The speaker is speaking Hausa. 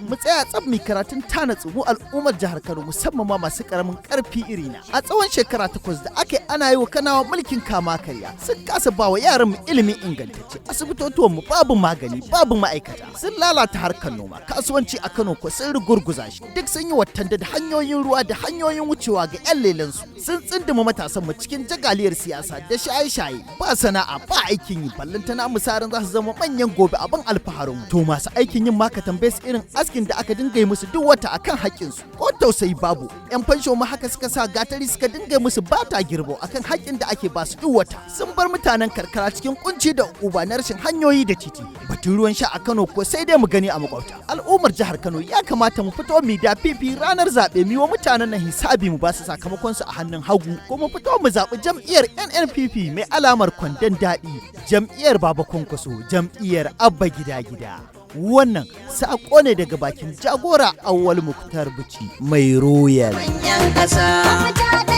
Mu tsaya tsab mu karatun tanatsu mu al'ummar jihar Kano, musamman ma masu karamin karfi irina. A tsawon shekara 8 da aka yi ana yi wa Kanawa mulkin kama karya, sun kasa ba wa yaran mu ilimin ingantacce, asibitotuwan mu babu magani, babu ma'aikata, sun lalata harkar noma, kasuwanci a Kano ko sun rugurguza shi, duk sun yi watanda da hanyoyin ruwa da hanyoyin wucewa ga 'yan lelensu, sun tsinduma matasan mu cikin jagaliyar siyasa da shaye-shaye, ba sana'a, ba aikin yi, ballantana misarin za su zama manyan gobe abin alfaharin mu. To masu aikin yin ma ka tambaye su irin askin da aka dinga yi musu duk wata akan haƙƙinsu, ko tausayi babu. Yan fansho ma haka suka sa gatari suka dinga musu bata girbo akan haƙƙin da ake basu duk wata. Sun bar mutanen karkara cikin kunci da uba na rashin hanyoyi da titi. Batun ruwan sha a Kano ko sai dai mu gani a makwabta. Al'ummar jihar Kano, ya kamata mu fito mu da fifi ranar zaɓe, mu yi wa mutanen nan hisabi, mu ba su sakamakon su a hannun hagu, ko mu fito mu zaɓi jam'iyyar NNPP mai alamar kwandon daɗi, jam'iyyar Baba Kwankwaso, jam'iyyar Abba Gida Gida. Wannan saƙo ne daga bakin jagora Awwal Muktar Bichi mai Royal. Manyan ƙasa.